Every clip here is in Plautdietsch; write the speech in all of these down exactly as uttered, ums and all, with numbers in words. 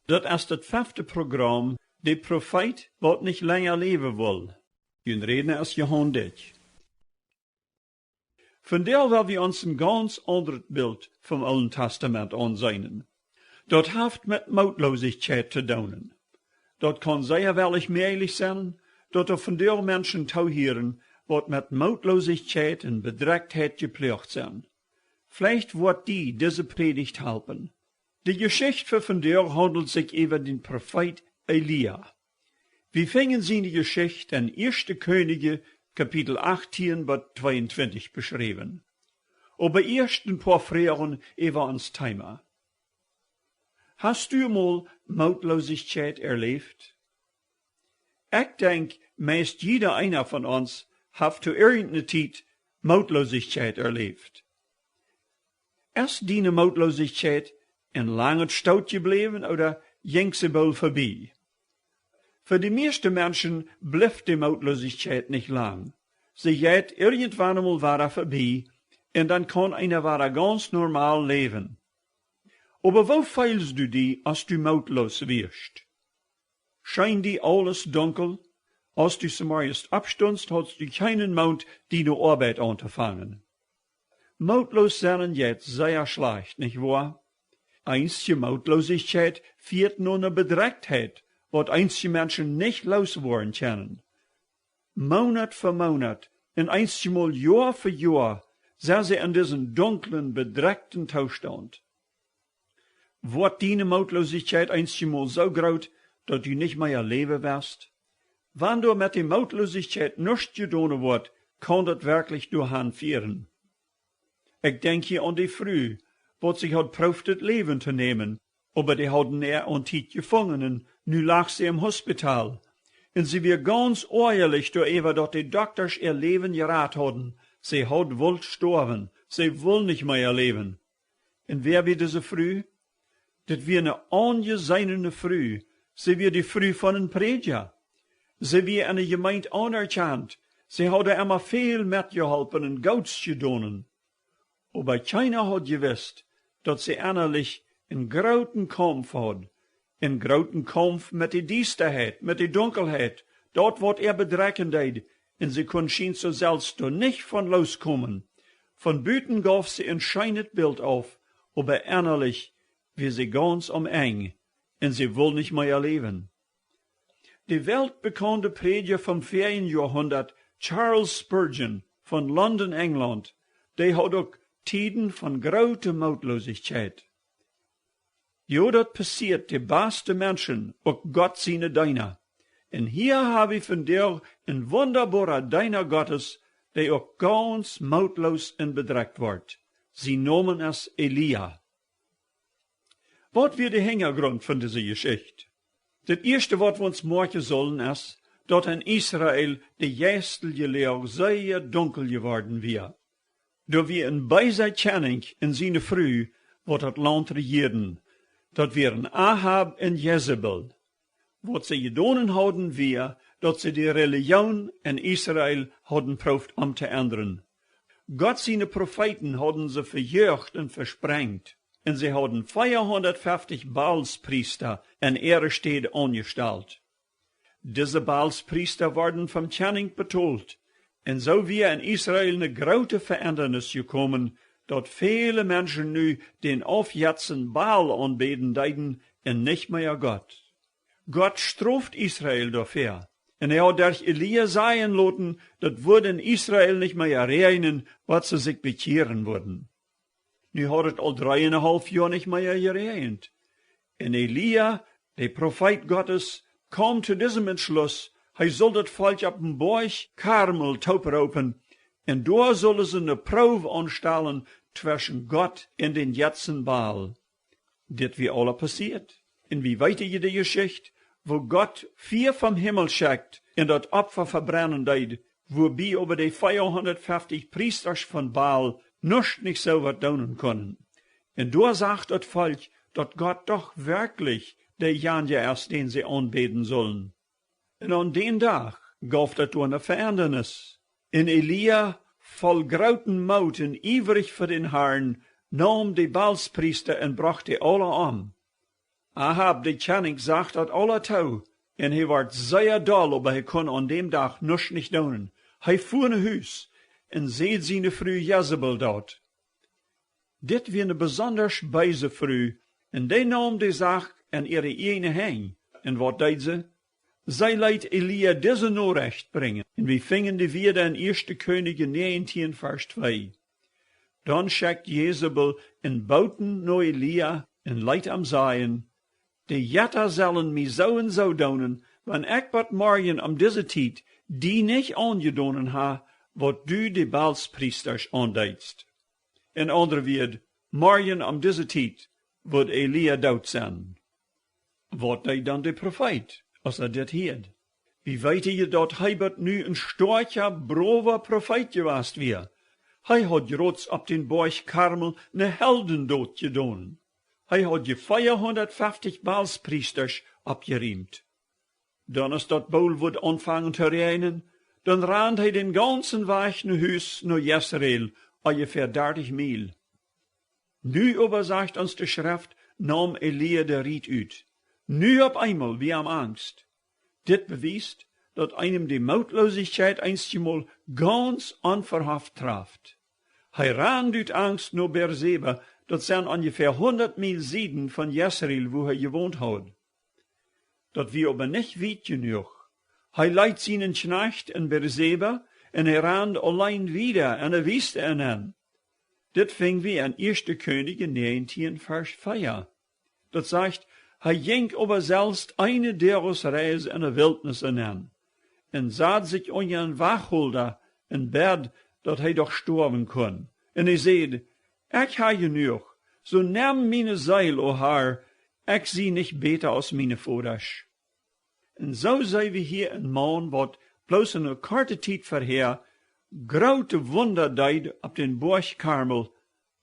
Daut es daut fefte Program: De Profeet, waut nich lenja läwen wull. Jun Rädna es Johan Dyck. Vondoag well wie ons een gaunz aundret Bilt vom Oolen Testament aunseenen. Daut haft met Mootloosichkjeit to doonen. Daut kaun sea woll mäajlich sennen, daut doa vondoag Menschen toohieren, waut met Mootloosichkjeit un Bedrekjtheit jeploagt sent. Veleicht woat die dise Prädicht halpen. De Jeschicht fa vondoag haundelt sikj äwa dän Profeet Elia. Wie finjen siene Jeschicht en Ieeschte Kjennichs, Kapitel achtieen bat tweeuntwintich beschräwen. Oba ieescht een poa Froagen äwa ons Thema. Hast du mol Mootloosichkjeit erläft? Ekj denkj, meist jieda eena von ons haft to irjent eene Tiet Mootloosichkjeit erläft. Es diene Mootloosichkjeit een langet Stoot jebläwen ooda jinkj see boolt vebie? Fa de mieeschte Menschen blift de Mootloosichkjeit nich lang. See jeit irjentwan eemol wada vebie, un dan kaun eena wada gaunz normal läwen. Oba woo feelst du die, aus du mootloos wieescht? Schient die aules dunkel? Aus du zemorjes oppstunst, haudst du kjeenen Moot, diene Oabeit auntofangen. Mootloos sennen jeit sea schlajcht, nich woa? Eenje Mootloosichkjeit fieet no eene Bedrekjtheit, waut eenje Menschen nich looswoaren kjennen. Moonat fa Moonat un eenjemol Joa fa Joa sent see en disen dunklen, bedrekjten Toostaunt. Woat diene Mootloosichkjeit eenjemol soo groot, daut du nich mea läwen woascht? Wan doa met de Mootloosichkjeit nuscht jedonen woat, kaun daut werkjlich doahan fieren. Ekj denkj hia aun de Fru, waut sikj haud jeprooft daut Läwen to nämen, oba dee hauden äa aun Tiet jefungen un nu lach see em Hospital. Un see wia gaunz oajalich doaräwa, daut de Doktasch äa Läwen jerat hauden. See haud wult stoawen, see wull nich mea läwen. Un wäa wia dise Fru? Dit wia eene aunjeseene Fru. See wia de Fru von een Prädja. See wia enne Jemeent aunerkjant. See haud emma väl metjeholpen un Goots jedonen. Oba kjeena haud jewist, daut see ennalich eenen grooten Kaumf haud. Eenen grooten Kaumf met de Diestaheit, met de Dunkelheit, daut waut äa bedrekjen deed, un see kunn schient soo selfst doa nich von looskomen. Von buten jeef see een scheenet Bilt auf, oba ennalich wia see gaunz aum Enj, un see wull nich mea läwen. De weltbekaunde Prädja vom väajen Joahundat, Charles Spurgeon von London, Enjlaunt, dee haud uk Tieden von groote Mootloosichkjeit. Jo, daut passieet de baste Menschen, uk Gott siene Deena. Un hia hab wie vondoag een wundaboara Deena Gottes, dee uk gaunz mootloos un bedrekjt wort. Sien Nomen es Elia. Waut wia de Hinjagrunt von dise Jeschicht? Daut ieeschte, waut wie ons moakjen sellen, es, daut en Israel de jeistelje Loag sea dunkel jeworden wia. Doa wia een beesa Kjennich un siene Fru, waut daut Launt rejieeden. Daut wieren Ahab un Jezebel. Waut see jedonen hauden, wia, daut see de Relijoon en Israel hauden jeprooft omtoendren. Gott siene Profeeten hauden see vejoacht un vesprenjt, un see hauden veahundatfeftich Baalspriesta en äare Städ aunjestalt. Dise Baalspriesta worden vom Kjennich betolt, un soo wia en Israel eene groote Ve'endanis jekomen, daut väle Menschen nu dän Aufjetzen Baal aunbäden deeden un nich mea Gott. Gott stroft Israel doafäa, un hee haud derch Elia sajen loten, daut wudd en Israel nich mea räajnen, bat see sikj bekjieren wudden. Nu haud et aul dree un een haulf Joa nich mea jeräajent. Un Elia, de Profeet Gottes, kjeem to disem Entschluss, hee sull daut Volkj opp dän Boajch Karmel tooproopen, un doa sullen see eene Proow aunstalen tweschen Gott un dän Jetzen Baal. Dit wia aula passieet. Un wie weeten je de Jeschicht, woo Gott Fia vom Himmel schekjt un daut Opfa vebrennen deed, wuabie oba de veahundatfeftich Priestasch von Baal nuscht nich soo waut doonen kunnen. Un doa sach daut Volkj, daut Gott doch werkjlich dejanja es, dän see aunbäden sullen. Un aun dän Dach jeef daut doa eene Ve'endanis. Un Elia, voll grooten Moot un iewrich fa dän Harn, neem de Baalspriesta un brocht dee aula om. Ahab, de Kjennich, sach daut aula too, un hee wort sea doll, oba hee kunn aun däm Dach nuscht nich doonen. Hee fua no Hus un säd siene Fru Jezebel daut. Dit wia eene besondasch beese Fru, un dee naum de Sach en äare ieejne Henj. Un waut deed see? See leet Elia dise Norecht brinjen, un wie finjen de Wieed en Ieeschte Kjennichs näajentieen, Varsch twee. Dan schekjt Jezebel eenen Boten no Elia un leet am sajen: De Jetta sellen mie soo un soo doonen, wan ekj bat morjen om dise Tiet die nich aunjedonen ha, waut du de Baalspriestasch aundeetst. En aundre Wieed, morjen om dise Tiet wudd Elia doot sennen. Waut deed dan de Profeet, aus hee dit hieed? Wie weeten je, daut hee bat nu een stoakja, browa Profeet jewast wia. Hee haud jrods opp dän Boajch Karmel eene Heldendoot jedonen. Hee haud je veahundatfeftich Baalspriestasch oppjeriemt. Dan, aus daut boolt wudd aunfangen to räajnen, dan rand hee dän gaunzen Wajch no Hus, no Jesreel, onjefäa dartich Miel. Nu oba, sajcht ons de Schreft, naum Elia de Riet ut. Nu opp eemol wia am angst. Dit bewiest, daut eenem de Mootloosichkjeit eenjemol gaunz onverhofft traft. Hee rand ut angst no Beerseba, daut sent onjefäa hundat Miel sieden von Jesreel, wua hee jewont haud. Daut wia oba nich wiet jenuach. Hee leet sienen Kjnajcht en Beerseba un hee rand auleen wieda en de Wiest enenn. Dit finj wie en Ieeschte Kjennichs näajentieen, Varsch vea. Daut sajcht: Hee jinkj oba selfst eene Doagsreis en de Wiltnis enenn un sad sikj unja eenen Wachholda un bäd, daut hee doch stoawen kunn. Un hee säd: Ekj ha jenuach, soo nemm miene Seel, o Har, ekj sie nich bäta aus miene Vodasch. Un soo see wie hia eenen Maun, waut bloos eene korte Tiet verhäa groote Wunda deed opp dän Boajch Karmel,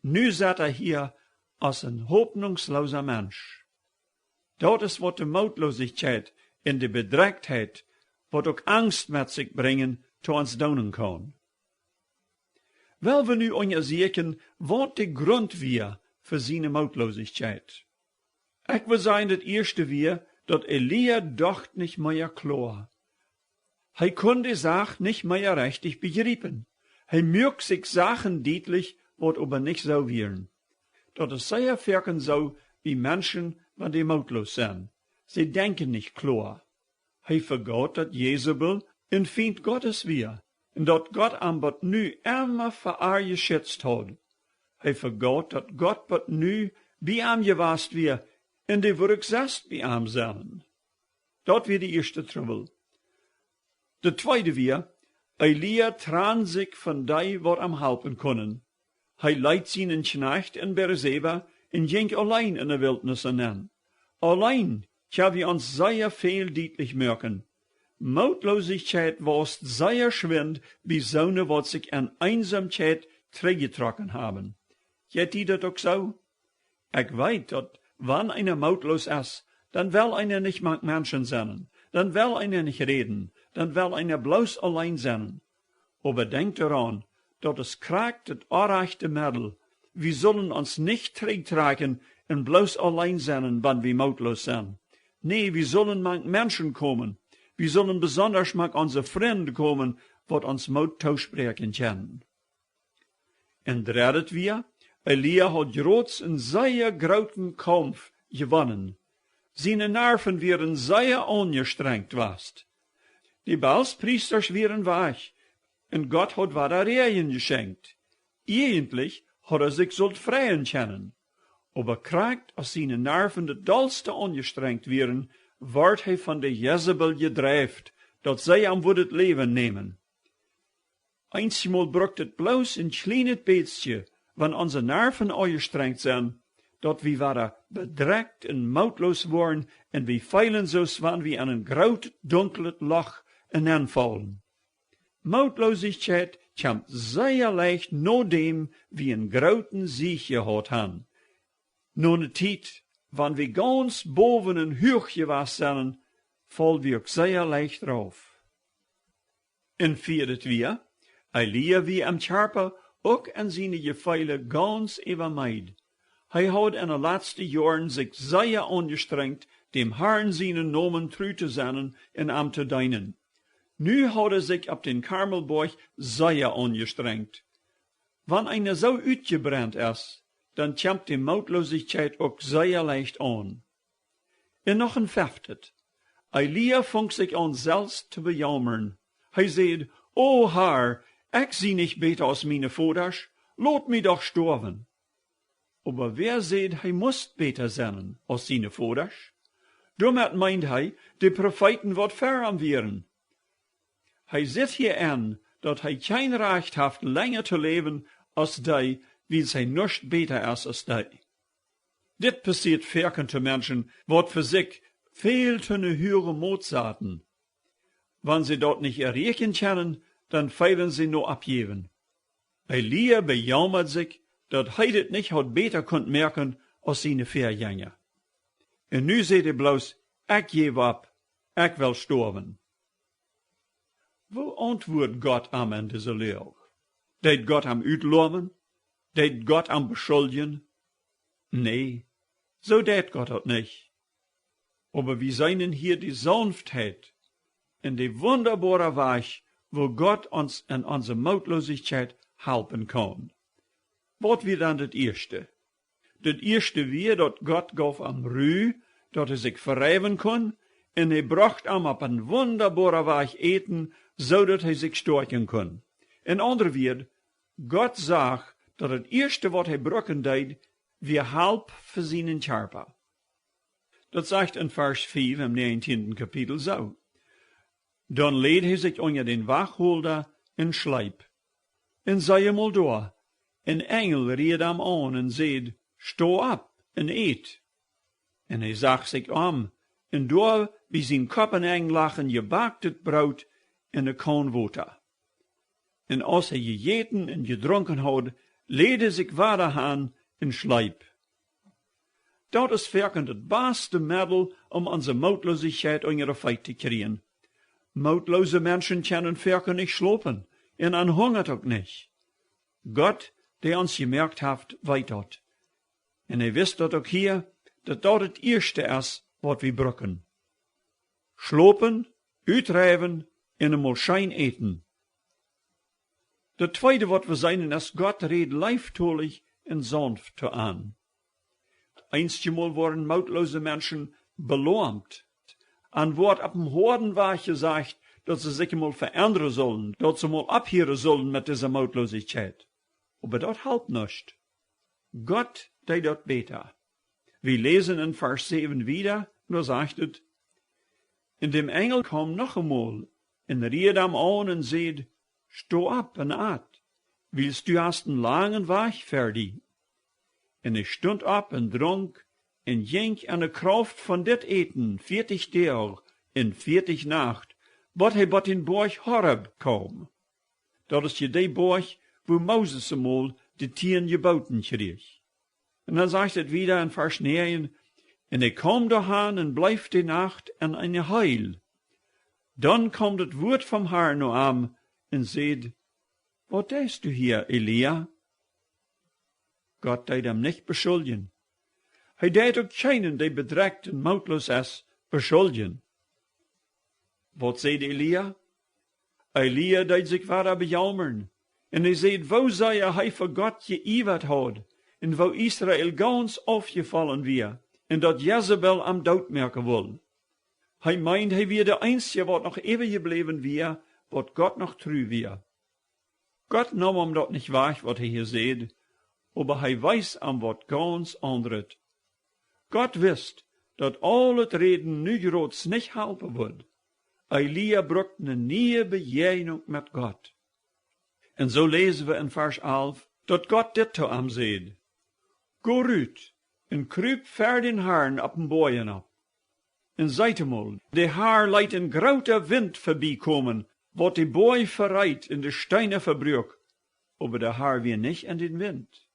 nu sett hee hia aus een hopninjsloosa Mensch. Daut es, waut de Mootloosichkjeit un de Bedrekjtheit, waut uk Angst met sikj brinjen, to ons doonen kaun. Well wie nu unjasieekjen, waut de Grunt wia fa siene Mootloosichkjeit. Ekj well sajen, daut ieeschte wia, daut Elia docht nich mea kloa. Hee kunn de Sach nich mea rechtich bejriepen. Hee muak sikj Sachen dietlich, waut oba nich soo wieren. Daut es sea foaken soo bie Menschen, wan dee mootloos sent. See denkjen nich kloa. Hee vegaut, daut Jezebel een Fient Gottes wia un daut Gott am bat nu emma fa ar jeschitzt haud. Hee vegaut, daut Gott bat nu bie am jewast wia un dee wudd uk sest bie am sennen. Daut wia de ieeschte Trubbel. De tweede wia, Elia trand sikj von dee, waut am halpen kunnen. Hee leet sienen Kjnajcht en Beerseba un jinkj auleen en de Wiltnis enenn. Auleen kjenn wie ons sea väl dietlich moaken. Mootloosichkjeit waust sea schwind bie soone, waut sikj en Eensamkjeit trigjjetrocken haben. Jeit die daut uk soo? Ekj weet, daut wan eena mootloos es, dan well eena nich mank Menschen sennen, dan well eena nich räden, dan well eena bloos auleen sennen. Oba denkj doaraun, daut es krakjt daut orrajchte Meddel. Wie sullen ons nich trigjtrakjen un bloos auleen sennen, wan wie mootloos sent. Nä, wie sullen mank Menschen komen. Wie sullen besondasch mank onse Frind komen, waut ons Moot toospräakjen kjennen. Un dreddet wia, Elia haud jrods een sea grooten Kaumf jewonnen. Siene Nerven wieren sea aunjestrenjt jewast. De Baalspriestasch wieren wajch, un Gott haud wada Räajen jeschenkjt. Ieejentlich haud hee sikj sullt freien kjennen. Oba krakjt aus siene Nerven daut dollste aunjestrenjt wieren, wort hee von de Jezebel jedreft, daut see am wudd daut Läwen nämen. Eenjemol brukt et bloos een kjlienet bät, wan onse Nerven aunjestrenjt sent, daut wie woaren bedrekjt un mootloos woaren un wie feelen soo aus wan wie en een groot dunklet Loch enenn faulen. Mootloosichkjeit kjemt sea leicht nodäm wie eenen grooten Siech jehaut han. No eene Tiet, wan wie gaunz bowen un huach jewast sent, faul wie uk sea leicht rauf. Un vieedet wia, Elia wia em Kjarpa uk en siene Jefeele gaunz äwameed. Hee haud en de latste Joaren sikj sea aunjestrenjt, däm Harn sienen Nomen tru to sennen un am to deenen. Nu haud hee sikj opp dän Karmelboajch sea aunjestrenjt. Wan eena soo utjebrent es, dan kjemt de Mootloosichkjeit uk sea leicht aun. Un noch een feftet. Elia funk sikj aun selfst to bejaumren. Hee säd: "O Har, ekj sie nich bäta aus miene Vodasch, lot mie doch stoawen." Oba wäa säd, hee must bäta sennen aus siene Vodasch? Doamet meend hee de Profeeten, waut ver am wieren. Hee sitt hia en, daut hee kjeen Rajcht haft, lenja to läwen aus dee, wiels hee nuscht bäta es aus dee. Dit passieet foaken to Menschen, waut fa sikj väl to ne huage Mot saten. Wan see daut nich erreichen kjennen, dan feelen see no oppjäwen. Elia bejaumad sikj, daut hee dit nich haud bäta kunt moaken aus siene Väajenja. Un nu säd hee bloos: "Ekj jäw opp, ekj well stoawen." Woo auntwuad Gott am en dise Loag? Deed Gott am utloamen? Deed Gott am beschuldjen? Nä, soo deed Gott daut nich. Oba wie seenen hia de Saunftheit un de wundaboare Wajch, woo Gott ons en onse Mootloosichkjeit halpen kaun. Waut wia dan daut ieeschte? Daut ieeschte wia, daut Gott gauf am Ru, daut hee sikj vereiwen kunn, un hee brocht am opp een wundaboare Wajch Äten, soo daut hee sikj stoakjen kunn. En aundre Wieed, Gott sach, daut daut ieeschte, waut hee brucken deed, wia Halp fa sienen Kjarpa. Daut sajcht en Varsch fief em näajentieenden Kapitel soo: "Dan läd hee sikj unja dän Wachholda un schleep. Un see emol doa, een Enjel räd am aun un säd: 'Sto opp un ät.' Un hee sach sikj om, un doa bie sien Kopp en Enj lach een jebaktet Broot un ne Kaun Wota. Un aus hee jejäten un jedrunken haud, läd hee sikj wada han un schleep." Daut es werkjlich daut baste Meddel, om onse Mootloosichkjeit unja de Feet to kjrieen. Mootloose Menschen kjennen werkjlich nich schlopen, un an hungat uk nich. Gott, dee ons jemoakt haft, weet daut. Un hee wist daut uk hia, daut daut daut ieeschte es, waut wie brucken. Schlopen, utruhen un emol scheen äten. Daut tweede, waut wie seenen, es: Gott räd leeftolich un saunft to an. Eenjemol woaren mootloose Menschen beloamt. An woat opp eenen hoaden Wajch jesajcht, daut see sikj emol veendren sullen, daut see mol opphieren sullen met dise Mootloosichkjeit. Oba daut halpt nuscht. Gott deed daut bäta. Wie läsen en Varsch säwen wieda, doa sajcht et: "Un däm Enjel kaum noch emol un räd am aun un säd: 'Sto opp un at, wiels du hast eenen langen Wajch ver die.' Un hee stunt opp un drunk un jinkj en de Krauft von dit Äten vieetich Doag un vieetich Nacht, bat hee bie dän Boajch Horeb kaum." Daut es je dee Boajch, wua Moses emol de tieen Jebooten kjrieech. Un dan sajcht et wieda en Varsch näajen: "Un hee kaum doa han un bleef de Nacht en eene Heel. Dan kaum daut Wuat vom Harn no am un säd: 'Waut deist du hia, Elia?'" Gott deed am nich beschuldjen. Hee deed uk kjeenen, dee bedrekjt un mootloos es, beschuldjen. Waut säd Elia? Elia deed sikj wada bejaumren. Un hee säd, woo sea hee fa Gott jeiwat haud, un woo Israel gaunz aufjefollen wia, un daut Jezebel am dootmoaken wull. Hee meend, hee wia de eensje, waut noch äwajebläwen wia, waut Gott noch tru wia. Gott neem am daut nich wajch, waut hee hia säd, oba hee wees am waut gaunz aundret. Gott wist, daut aul daut Räden nu jrods nich halpen wudd. Elia brukt ne niee Bejäajnunk met Gott. Un soo läsen wie en Varsch alf, daut Gott dit to am säd: "Go rut un krup ver dän Harn opp dän Boajch opp." Un see emol, de Har leet een groota Wint verbiekomen, waut de Boajch vereet un de Steena vebruak. Oba de Har wia nich en dän Wint.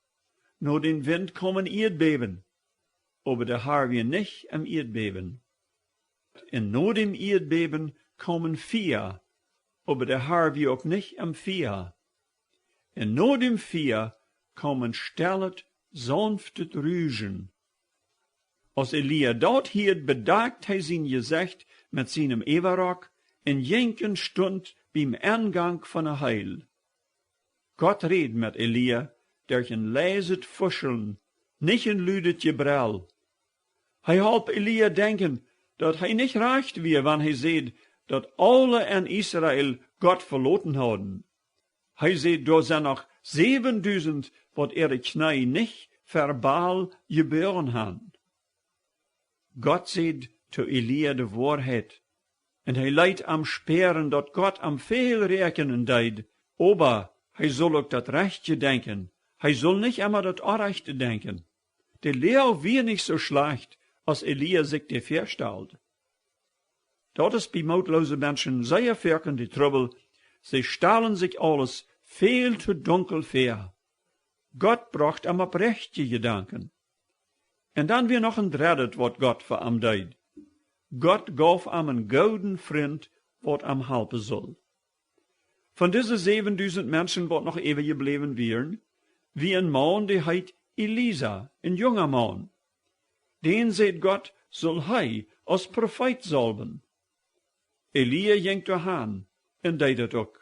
No dän Wint kaum een Ieedbäben, oba de Har wia nich em Ieedbäben. Un no däm Ieedbäben kaum een Fia, oba de Har wia uk nich em Fia. Un no däm Fia kaum een stellet, saunftet Ruschen. Aus Elia daut hieed, bedakjt hee sien Jesecht met sienem Äwarock un jinkj un stunt biem Engank von de Heel. Gott räd met Elia derch een leiset Fuschlen, nich een ludet Jebrell. Hee holp Elia denkjen, daut hee nich rajcht wia, wan hee säd, daut aule en Israel Gott veloten hauden. Hee säd, doa sent noch säwendusent, waut äare Kjnee nich ver Baal jeboagen han. Gott säd to Elia de Woarheit, un hee leet am spieren, daut Gott am väl räakjnen deed, oba hee sull uk daut Rajchte denkjen. Hee sull nich emma daut Orrajchte denkjen. De Loag wia nich soo schlajcht, aus Elia sikj dee väastald. Daut es bie mootloose Menschen sea foaken de Trubbel. See stalen sikj aules väl too dunkel väa. Gott brocht am opp rajchte Jedanken. Un dan wia noch een dreddet, waut Gott fa am deed. Gott gauf am een gooden Frint, waut am halpen sull. Von dise säwendusent Menschen, waut noch äwajebläwen wieren, wia een Maun, dee heet Elisa, een junga Maun. Dän säd Gott, sull hee aus Profeet saulwen. Elia jinkj doa han un deed daut uk.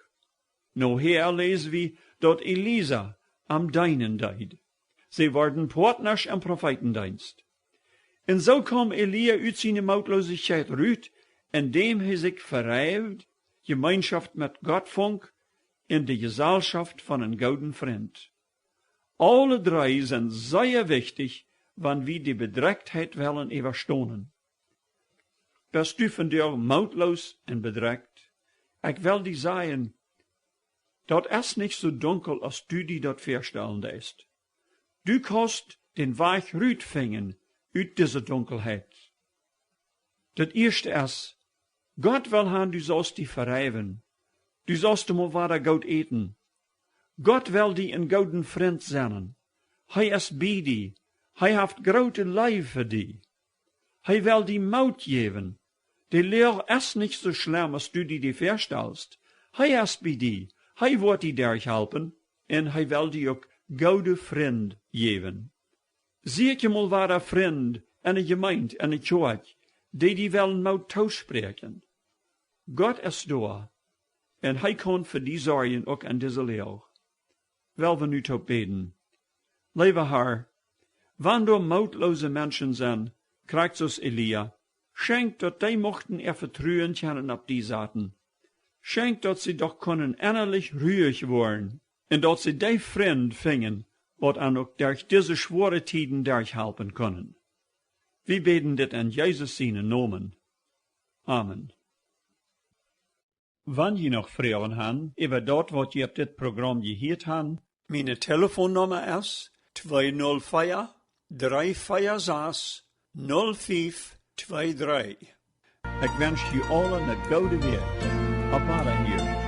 Nohäa läs wie, daut Elisa am deenen deed. See worden Poatnasch em Profeetendeenst. Un soo kjeem Elia ut siene Mootloosichkjeit rut, endäm hee sikj vereifd, Jemeenschoft met Gott funk, un de Jesalschoft von een gooden Frint. Aule dree sent sea wichtich, wan wie de Bedrekjtheit wellen äwastonen. Best du vondoag mootloos un bedrekjt? Ekj well die sajen, daut es nich soo dunkel, aus du die daut väastalen deist. Du kaust dän Wajch rut finjen ut dise Dunkelheit. Daut ieeschte es, Gott well han, du saust die vereifden. Du saust mol wada goot äten. Gott well die een gooden Frint sennen. Hee es bie die. Hee haft groote Leew fa die. Hee well die Moot jäwen. De Loag es nich soo schlemm, aus du die dee väastalst. Hee es bie die. Hee woat die derchhalpen. Un hee well die uk goode Frind jäwen. Sieekj mol wada Frind enne Jemeent, enne Kjoakj, dee die wellen Moot toospräakjen. Gott es doa, un hee kaun fa die sorjen, uk en dise Loag. Well wie nu toop bäden. Leewa Har, wan doa mootloose Menschen sent, krakjt soo aus Elia, schenkj, daut dee muchten äa Vetruen kjennen opp die saten. Schenkj, daut see doch kunnen ennalich ruich woaren, un daut see dee Frind finjen, waut an uk derch dise schwoare Tieden derchhalpen kunnen. Wie bäden dit en Jesus sienen Nomen. Amen. Wan jie noch Froagen han äwa daut, waut jie opp dit Program jehieet han, miene Telefonnumma es twee null vier, drei vier sechs, null fünf zwei drei. Ekj wensch jie aule eene goode Wäakj. Opp Wadahieren.